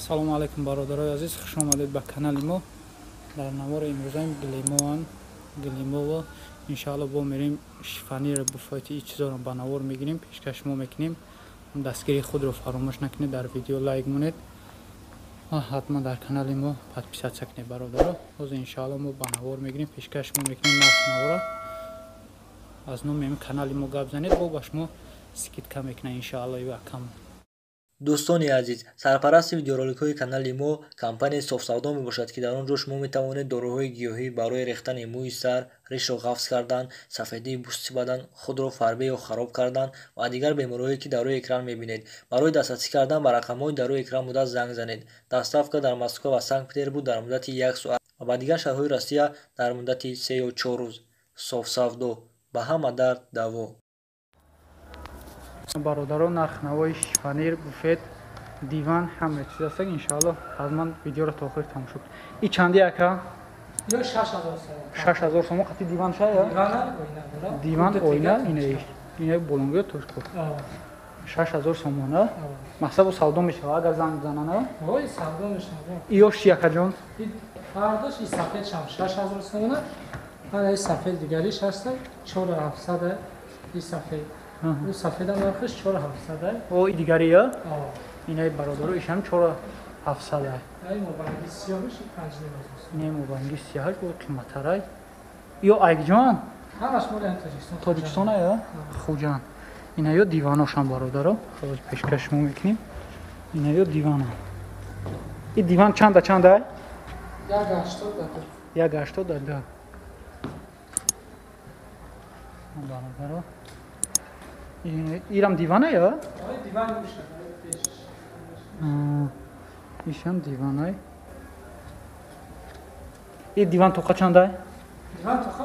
Ассалому алайкум бародарои азиз, хуш омадед ба канали мо. Дар навори имрӯзаем гилемоан, гилемово иншаалло бо мерем шифанир буфоти и чизоро ба навор мегирем, пешкаш мо мекунем. Дастгирии худро фаромӯш накунед, дар видео лайк монед ва ҳатман дар канали мо подписаться кунед бародаро. Ҳозир иншаалло мо ба навор мегирем, пешкаш мо мекунем нарх навора. Аз номи канали мо гап занед, бо ба шумо скидка мекунад иншаалло ю акам. Дӯстони азиз, сарпарасти видеороликҳои канали мо компанияи Софсавдо мебошад, ки дар он ҷо шумо метавонед доруҳои гиёҳӣ барои рехтани мӯи сар, ришро ғафз кардан, сафедии пӯсти бадан, худро фарбе ё хароб кардан ва дигар бемориҳое, ки дар рӯи экран мебинед. Барои дастрасӣ кардан ба рақамҳои дар рӯи экран буда занг занед. Доставка дар Москва ва Санкт-Петербург дар муддати 1 соат ва ба дигар шаҳрҳои Россия дар муддати 3 ё 4 рӯз. Софсавдо ба ҳама дард даво. Бародарон, нархнавои шифанир, буфет, диван ҳама чиз аст. Иншаалло ҳатман видеоро то охир тамошо кунед. И чанди ака? Ё 6000 сомон. 6000 сомон қати диван шая? Диван оина. Диван оина ине болонгӯ тошко. 6000 сомон, а? Мақсад савдо мешава агар занг бизананд? Ой, савдо мешава. Иёш чи акаҷон? Фардош и сафед шам 6000 сомон. Ана и сафед дигариш ҳаст 4700 и сафед. У сафеда нархиш 4700. О, дигари я? Инаи бародаро ишам 4700. Ай мобанги сиёҳиш 5500. Инаи мобанги сиёҳаш бо қиматтарай. Ё айгҷон? Ҳамаш моли Тоҷикистон. Тоҷикистон ая? Хуҷанд. Инаё диваношам бародаро. Ҳозир пешкаш мо мекунем. Инаё дивана. И диван чанда чанда? 1.82. 1.82. Бародаро. Ирам дивана я? Диван мешавад. Ишам диванай. И диван тоқа чандай? Диван тоқа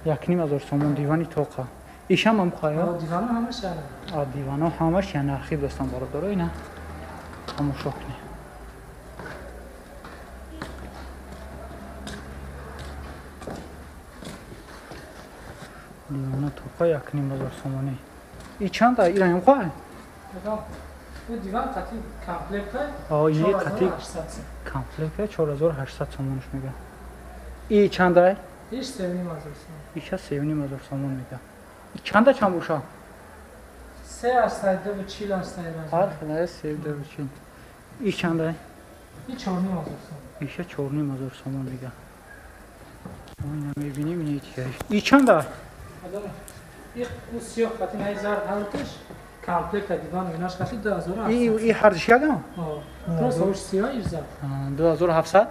1.5. 1.5 сомон дивани тоқа. Ишам ҳам қая? Дивано ҳамаш яна. А дивано ҳамаш я нархи достан бародаро ина. Тамошо кунед. Дивано тоқа 1.5 сомонӣ. И чанд ираем қай? Диван қати комплект. А ини қати комплект 4800 сомонш мега. И чандай? Иш 3.5 сомон. Иша 3.5 сомон мега. И чанда чанд боша? 3.40 Ҳар хеле 3.40. И чандай? И 4.5 сомон. Иша 4.5 сомон мега. Ина мебинем ини тиаш. И чанда? У сиёҳ қати най зард ҳардуш комплекта диван оинаш қати 2700. И ҳардуш ягам? Просто уш сиёҳ иш зард. 2700?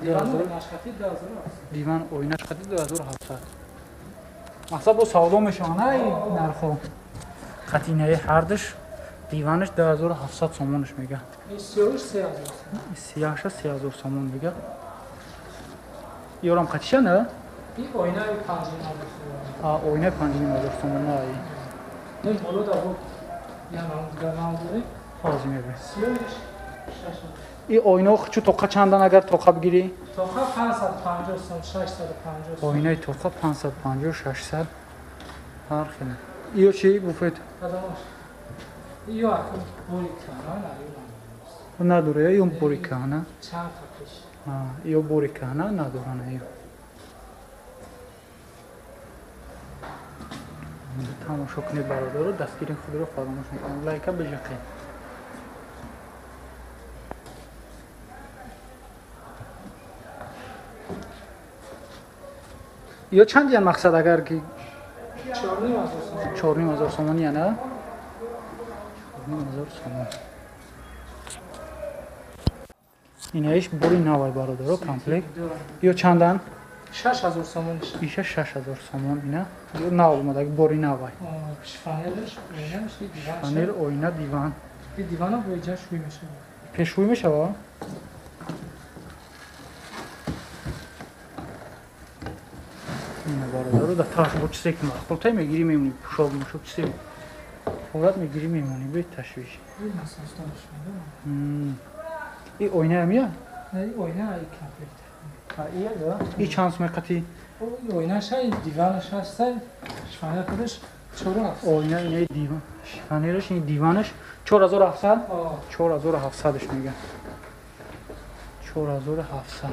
Диван оинаш қати 2700. Диван оинаш қати 2700. Мақсад бо савдо мешавад, на нархо. Қати наи ҳардуш диванаш 2700 сомонаш мега. И сиёҳш 3000 сомон. Сиёҳша 3000 сомон мега. Ёрам қатиша на? И оинаи 5500 сомон. А оинаи 5500 сомон ай. Не боло да бо я нам дигар нам дорем. Ҳозир мебинем. Сиёҳш 600. И оинао чу тоқа чандан агар тоқа бигирӣ? Тоқа 550 сом, 650 сом. Оинаи тоқа 550, 600 ҳар хел. Иё чи буфет? Кадомаш? Иё акун бори каҳна, иё надора, иё бори каҳна. Чанд та пеш. Иё бори каҳна надора, на иё. Тамошо кунед бародаро, дастгири худро фаромӯш накунед, лайка бижақед. Ё чанд ян мақсад агар ки 4.5 4.5 сомон яна? 4.5 сомон. Инаиш бори навай бародаро комплект. Ё чандан? 6000 сомон. Иша 6000 сомон ина. Ё нав омада бори навай. Шифонерш, оинаш, диван. Шифонер, оина, диван. И дивана бо иҷа шӯй мешавад. Пешшӯй мешавад? Ина бародаро да таш бо чизе ки махлутай мегирӣ мемонӣ, пӯшок мушок чизе. Форат мегирӣ мемонӣ бе ташвиш. И оина ҳам я? Не, оина и комплект. И чанд сум қати? Оинаш ай диванаш ҳаст, шифонер худаш 4700. Оина ина диван. Шифонераш ин диванаш 4700? 4700-ш мега. 4700.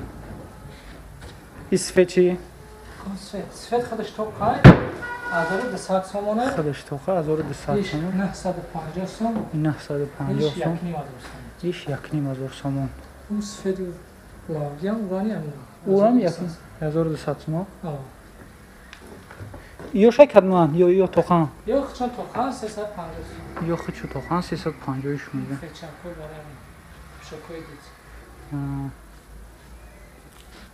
И сфет чи? Сфет худаш тоқай 1200 сомона. Худаш тоқа 1200 сомон. 950 сом. 950 сом. Иш 1500 сомон. У сфет лавгиам урани амин. Урам 1200 сомон. Ё шай кадман ё тоқан. Ё хчон тоқан 350 сом. Ё хчу тоқан 350 шумида. Фечакой барами. Шокой дит.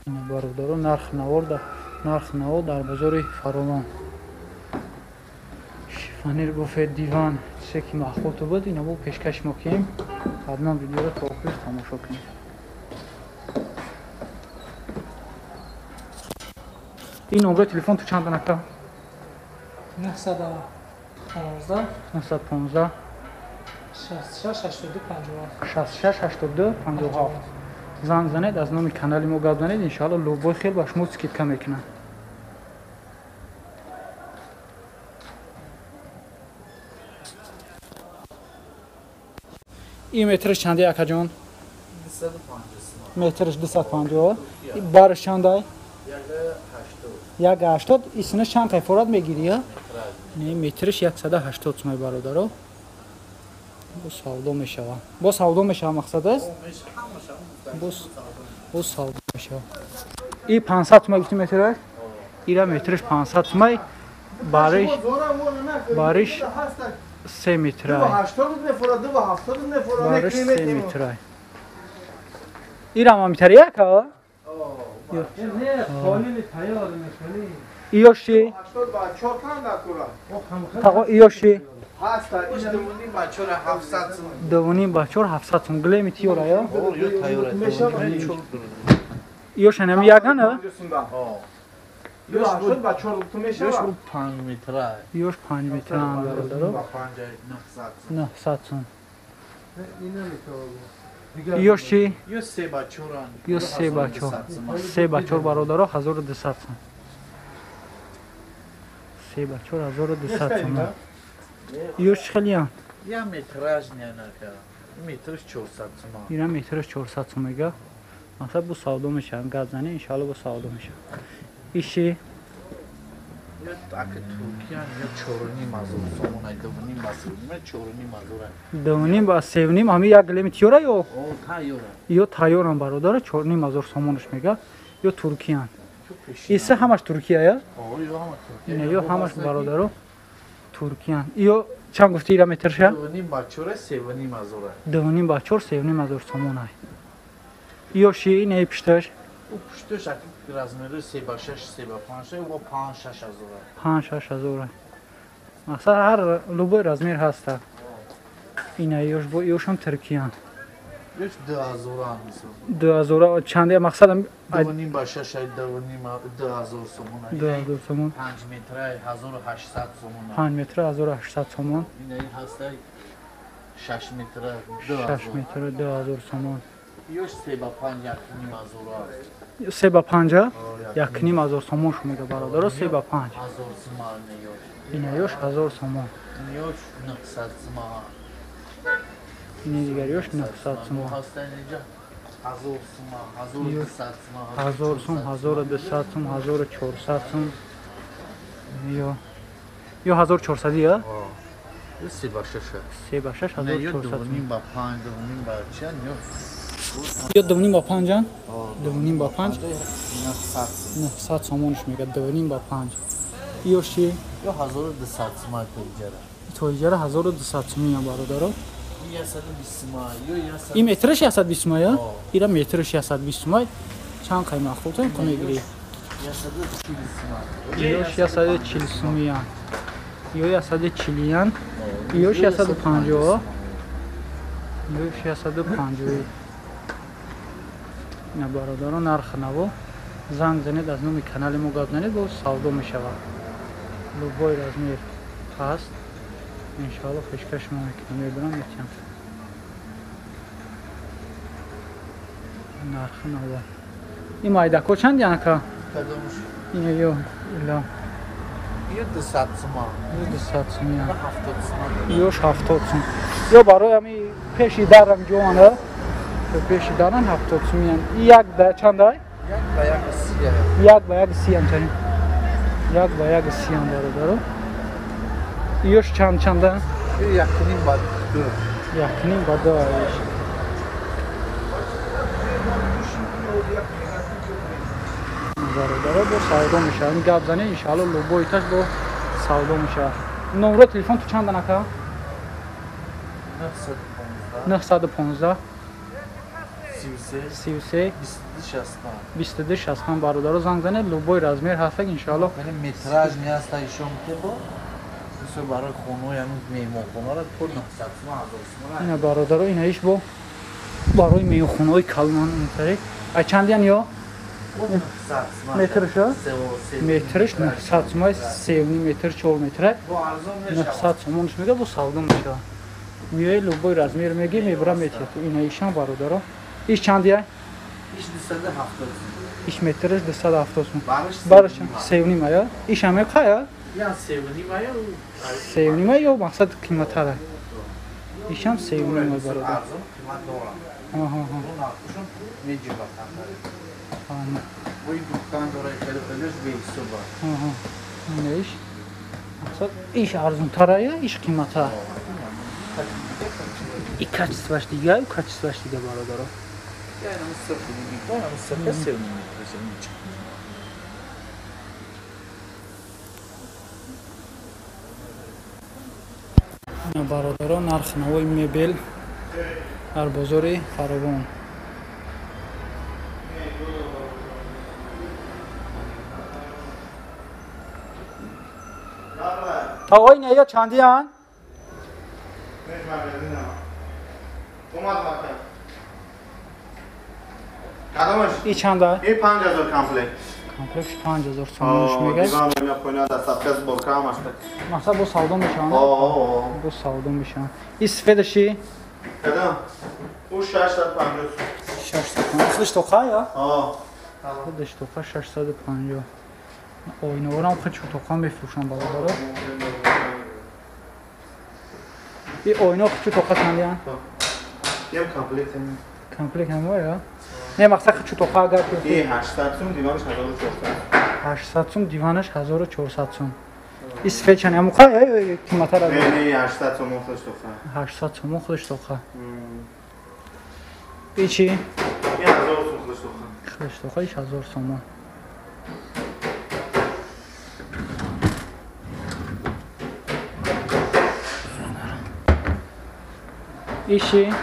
Ина бародаро нарх наво дар бозори Фаровон. Шифонер буфет диван чизе ки маъқулту буд ина бо пешкаш мекунем. Ҳатман видеоро то охир тамошо кунед. Ин номраи телефон ту чанд нака? 915 915 66 82 57 66 82 57. Занг занед, аз номи канали мо гап занед, иншаалло любой хел ба шумо скидка мекунад. Ин метраш чанде акаҷон? 250. Метраш 250. Бараш чандай? 1,80. Исина чанд қайфорат мегирӣ? Не, метраш 180 сомай бародаро. Бо савдо мешава. Бо савдо мешава мақсад аст? Бо савдо мешава. И 500 сомай гуфти метраш? Ира метраш 500 сомай. Бариш 3 метрай. Бариш 3 метрай. Ира ма метри яка? Иёши? Таго иёши? 2.5 ба 4 700 сом. Глеми тиёра ё? Иёш ҳами ягана? Ёш 5 метра. Ёш 5 метра бародаро. 900 сом. Ёш чи? Ё 3 ба 4. Ё 3 ба 4. 3 ба 4 бародаро 1200 сом. 3 ба 4 1200 сом. Ёш чӣ хелиян? Я метраж не нака. Метраш 400 сом. Ира метраш 400 сом мега. Масалан бу савдо мешавад, гап занӣ иншаалло бу савдо мешавад. Иши? Ё ака Туркиян ё 4.5 ҳазор сомон, 2.5 ба 3.5, 4.5 ҳазор. 2.5 ба 3.5 ҳами як глеми тиёра ё? О, тайёра. Ё тайёран бародаро 4.5 ҳазор сомонаш мега. Ё Туркиян. Иса ҳамаш Туркия я? О, ё ҳама Туркия. Не, ё ҳамаш бародаро Туркиян. Ё чанд гуфти ира метрша? 2.5 ба 4 3.5 ҳазор. 2.5 ба 4 3.5 ҳазор сомон ай. Ё ши не пишташ? У пушташ аки размери 3 ба 6, 3 ба 5, ва 5-6 ҳазор. 5-6 ҳазор. Масалан ҳар любой размер ҳаста. Ина ёш бо ёшам Туркиян. Ёш 2000 ам мисол. 2000 чанде мақсадам 2.5 ба 6, 2.5 2000 сомон. 2000 сомон. 5 метра 1800 сомон. 5 метра 1800 сомон. Ина ҳаста 6 метра 2000. 6 метра 2000 сомон. Ёш 3 ба 5 1.5 ҳазор. 3 ба 5 1.5 ҳазор сомон шу мега бародаро 3 ба 5. 1000 сомон ёш. Ина ёш 1000 сомон. Ёш 900 сомон. Ини дигар ёш 900 сомон. Ҳаста инҷа 1000 сомон, 1200 сомон. 1000 сом, 1200 сом, 1400 сом. Ё 1400 я? 3 ба 6. 3 ба 6 1400. 2.5 ба 5, 2.5 ба 4 ё Ё 2.5 ба 5 2.5 ба 5 900 900 сомонш мега 2.5 ба 5. Ё ши? Ё 1200 сомон то иҷара. То иҷара 1200 сомон бародаро. 120 сомон, ё 100. Ин метраш 120 сомон я? Ира метраш 120 сомон. Чанд қай маъқултон ку мегирӣ? 140 сомон. Ё 140 сомон. Ё 140 ян. Ё 150. Ё 650. Ина бародаро нарх наво занг занед, аз номи канали мо гап занед, бо савдо мешавад. Любой размер ҳаст. Иншаалло пешкаш мо мекунем, мебарам метиҳам. Нарх наво. Ин майдако чанд янака? Ин ё ила. Ё 200 сомон. Ё 200 сомон. 70 сомон. Ё 70 сом. Ё барои ҳами пеши дарам ҷоана. Пеши даран 70 сумиян. Як да чандай? 1 ба 1.30. 1 ба 1.30 ҳамчунин. 1 ба 1.30 ҳам бародаро. Ёш чанд чанда? 1.5 ба 2. 1.5 ба 2 иш. Бародаро бо савдо мешавад. Гап зане иншаалло лубоиташ бо савдо мешавад. Номро телефон ту чанда нака? 915 33 22 65 бародаро занг занед, любой размер ҳаст иншаалло. Яъне метраж нест ишон тебо. Мисол барои хонаҳо, яъне меҳмонхонаро то 900 сом, 1000 сом. Ина бародаро, ина иш бо барои меҳмонхонаҳои калон интари. Ай чандян ё? Метрш? Метрш 900 сом, 3.5 метр, 4 метр. 900 сомонш мега бо савдо мешавад. Миёи любой размер меги мебра метиҳад. Ина ишам бародаро. Иш чандия? Иш 270 сом. Иш метрш 270 сом. Бараш 3.5 ая? Иш ҳам қая? Я 3.5 ая. 3.5 ё мақсад қиматтар. Иш ҳам 3.5 бародар. Арзон қимат дорад. Аҳа. Нархшон меҷибад. Ой дукан дора хеле хелеш беҳисоб. Аҳа. Ина иш мақсад иш арзонтар ая, иш қиматтар. И качестваш дига, и качестваш дига бародаро. Бародаро нархи навои мебел дар бозори Фаровон. Ағои неё чандиянд? И чанда? И 5000 комплект. Комплект 5000 сомониш мега. Диван ойна пойна доставка сборка ҳамаш. Мақсад бо савдо мешаванд? Бо савдо мешаванд. И сфедаши? Кадом? У 650. 650. Худаш тоқа я? Худаш тоқа 650. Ойнаворам худ тоқа мефурӯшанд бародаро. И ойна худ тоқа чандиянд? Ям комплект. Комплект ҳам я? Не, мақсад худ тоқа агар И 800 сум, диванаш 1400. 800 сум, диванаш 1400 сум. И сфед чанд ҳамуқа я қиматтар аз? Не, не, 800 сум худаш тоқа. 800 сум худаш тоқа. И чи? И 1000 сум худаш тоқа. Худаш тоқа иш 1000 сомон. Иши?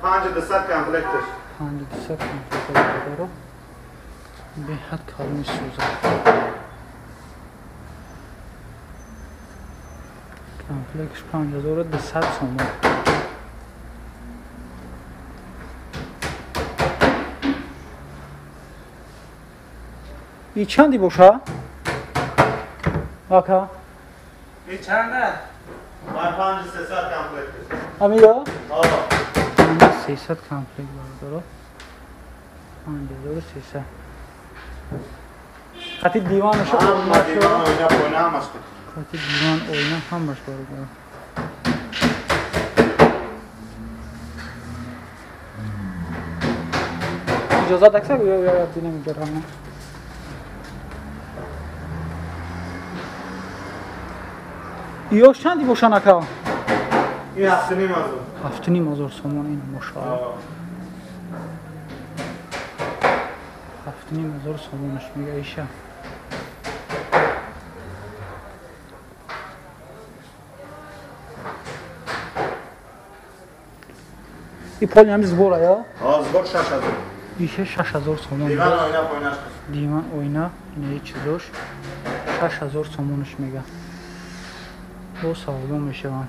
5200 комплекташ. 5200 комплект бародаро. Беҳад калони сӯзад. Комплектш 5200 сомон. И чанди боша? Ака? И чанда? 5300 комплект. Амиё? 300 комплект бародаро. 5300. Хати диванаш ҳама диван ойна пойна ҳамаш. Хати диван ойна ҳамаш бародаро. Иҷозат акса ё ё динам иҷора. Ёш чанди бошан ака? Ин 7.5. 7.5 сомон ин мошаалло. 7.5 сомонаш мега иша. И поли ҳами сбора я? Сбор 6000. Иша 6000 сомон. Диван ойна пойнаш. Диван ойна, ина чизош 6000 сомонаш мега. Бо савдо мешаванд.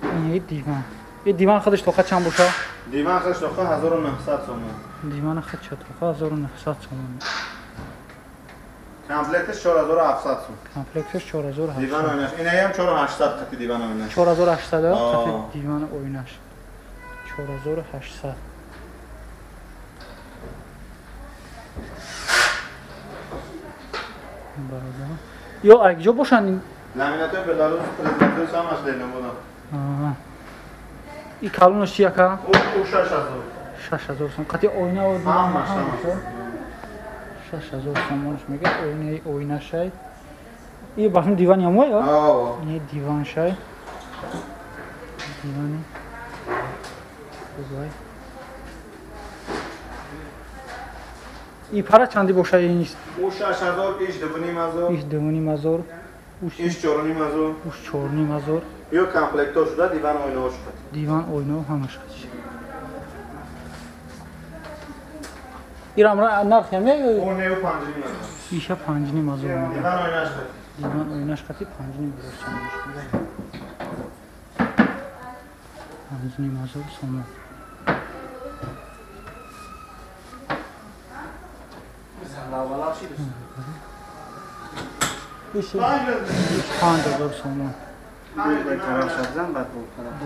Ин диван. И диван худаш тоқа чанд боша? Диван худаш тоқа 1900 сомон. Диван худаш тоқа 1900 сомон. Комплектش 4700 сом. Комплектش 4700. Диван ойнаш. Инаям 4800 қати диван ойнаш. 4800 қати диван ойнаш. 4800. Бародар. Ё айгҷо бошанд? Ламинатои Беларус президентои ҳамаш дена будам. Аҳа. И калонаш чи яка? Ӯ 6000. 6000 сом. Қати оина ва ҳамаш. 6000 сомонаш мега оинаи оинашай. И бахм дивани ҳамой, а? Аа. Не диван шай. Дивани. Хубай. И пара чанди бошай ин? Ӯ 6000, иш 2500. Иш 2500. Иш 4500. Уш 4500. Ё комплектор шуда диван оинаҳо шуд. Диван оинаҳо ҳамаш қати. Ирам нарх ям ё? Ӯ не, 5500. Иша 5500. Диван оинаш қати. Диван оинаш қати 5500 сомон. 5500 сомон. 5000 сомон.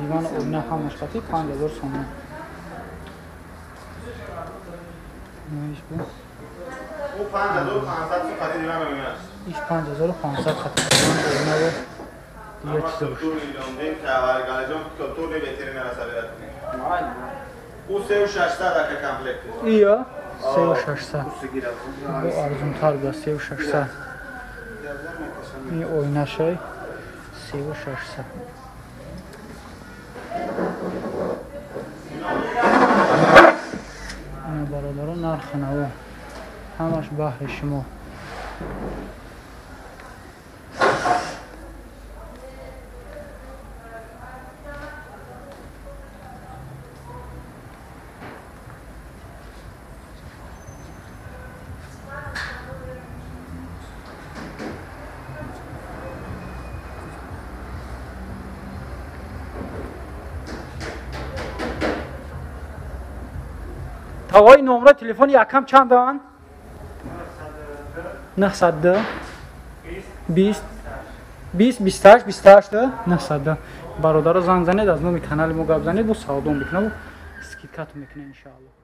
Диван оина ҳамаш қати 5000 сомон. Ӯ 5500 сом қати диван оинаш. Иш 5500 қати диван оина ва дигар чизо бошад. Ӯ 3600 ака комплект. Ия 3600. Бо арзонтар буда 3600. Ин оинашай 3600. Ина бародарон нархи наво ҳамаш баҳри шумо. Тавои номра телефони якам чанданд? 902 20 20 28 28 902. Бародаро занг занед, аз номи канали мо гап занед, бо савдо мекунам, скидкатон мекунем иншаалло.